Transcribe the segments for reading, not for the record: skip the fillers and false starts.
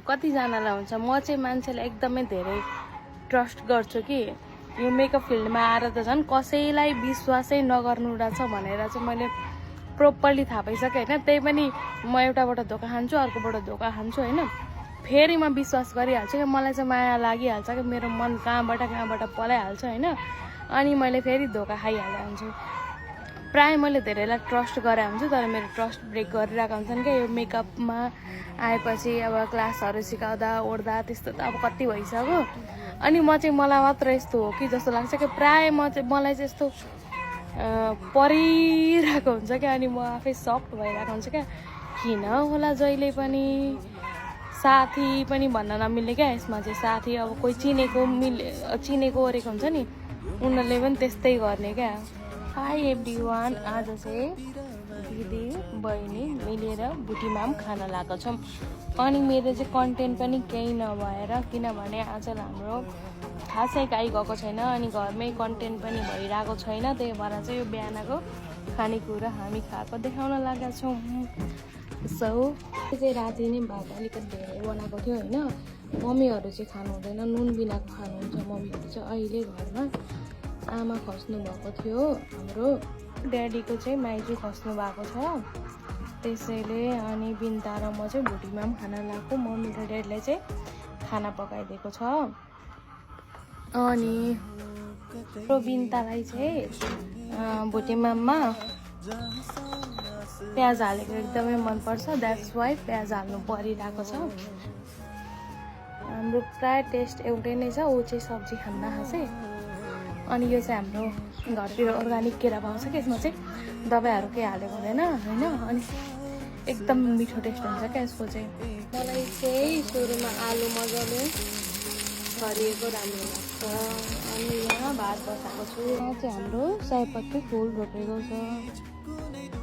कतिजनालाई हुन्छ म चाहिँ मान्छेलाई एकदमै धेरै ट्रस्ट गर्छु कि यो मेकअप फिल्डमा आएर त झन् कसैलाई विश्वासै नगर्नु रहेछ भनेर चाहिँ मैले प्रोपरली थाहा पाइसकेँ होइन। त्यही पनि म एउटाबाट धोका खान्छु अर्कोबाट धोका खान्छु होइन। फेरि म विश्वास गरिहाल्छु कि मलाई चाहिँ माया लागिहाल्छ कि मेरो मन कहाँबाट पलाइहाल्छ होइन। अनि मैले फेरि धोका खाइहालेँ हुन्छु। प्रायः मैले धेरैलाई ट्रस्ट गरे हुन्छु तर मेरो ट्रस्ट ब्रेक गरिरहेको हुन्छन् क्या। यो मेकअपमा आएपछि अब क्लासहरू सिकाउँदा ओर्दा त्यस्तो त अब कति भइसक्यो। अनि मलाई मात्र यस्तो हो कि जस्तो लाग्छ कि प्रायः मलाई चाहिँ यस्तो परिरहेको हुन्छ क्या। अनि म आफै सक्ट भइरहेको हुन्छ क्या किन होला। जहिले पनि साथी पनि भन्न नमिल्ने क्या यसमा चाहिँ। साथी अब कोही चिनेको ओरेको हुन्छ नि उनीहरूले पनि त्यस्तै गर्ने क्या। हाई एभ्रिवान, आज चाहिँ दिदी बहिनी मिलेर बुटीमा पनि खाना लगाएको छौँ। अनि मेरो चाहिँ कन्टेन्ट पनि केही नभएर किनभने आज हाम्रो खासै काहीँ गएको छैन अनि घरमै कन्टेन्ट पनि भइरहेको छैन। त्यही भएर चाहिँ यो बिहानको खानेकुरा हामी खाएको देखाउन लागेका छौँ। सो चाहिँ राति नै भात अलिकति धेरै बनाएको थियो होइन। मम्मीहरू चाहिँ खानु हुँदैन, नुन बिनाको खानुहुन्छ मम्मीहरू चाहिँ। अहिले घरमा आमा खस्नु भएको थियो हाम्रो, ड्याडीको चाहिँ माइजू खस्नु भएको छ त्यसैले। अनि बिन्ता र म चाहिँ भुटीमा पनि खाना लगाएको, मम्मी र ड्याडीलाई चाहिँ खाना पकाइदिएको छ। अनि बिन्तालाई चाहिँ भुटीमाममा प्याज हालेको एकदमै मनपर्छ, द्याट्स वाइ प्याज हाल्नु परिरहेको छ। हाम्रो प्राय टेस्ट एउटै नै छ, ऊ चाहिँ सब्जी खान्न खासै। अनि यो चाहिँ हाम्रो घरतिर अर्ग्यानिक केरा पाउँछ कि यसमा चाहिँ दबाईहरू केही हालेको हुँदैन होइन। अनि एकदम मिठो टेस्ट हुन्छ क्या यसको चाहिँ। मलाई चाहिँ सुरुमा आलु मजाले छरिएको राम्रो लाग्छ। अनि यहाँ भात बसाएको छु। यहाँ चाहिँ हाम्रो सयपत्री फुल रोपेको छ।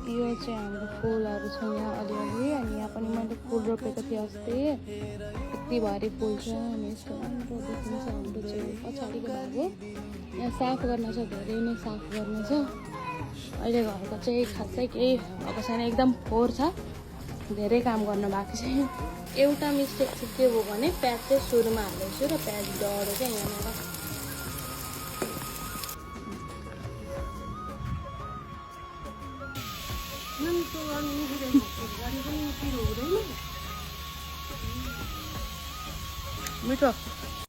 यो चाहिँ हाम्रो फुलहरू छ यहाँ अलिअलि। अनि यहाँ पनि मैले फुल रोपेको थिएँ अस्ति, यति भारी फुल छ। अनि यस्तो राम्रो देखिन्छ हाम्रो चाहिँ पछाडिको भाग हो। यहाँ साफ गर्न छ, धेरै नै साफ गर्न छ। अहिले घरको चाहिँ खासै केही भएको छैन, एकदम फोहोर छ, धेरै काम गर्नु भएको छ। एउटा मिस्टेक चाहिँ के हो भने प्याज चाहिँ सुरुमा हाल्दैछु र प्याज डढो चाहिँ यहाँनिर। मिठो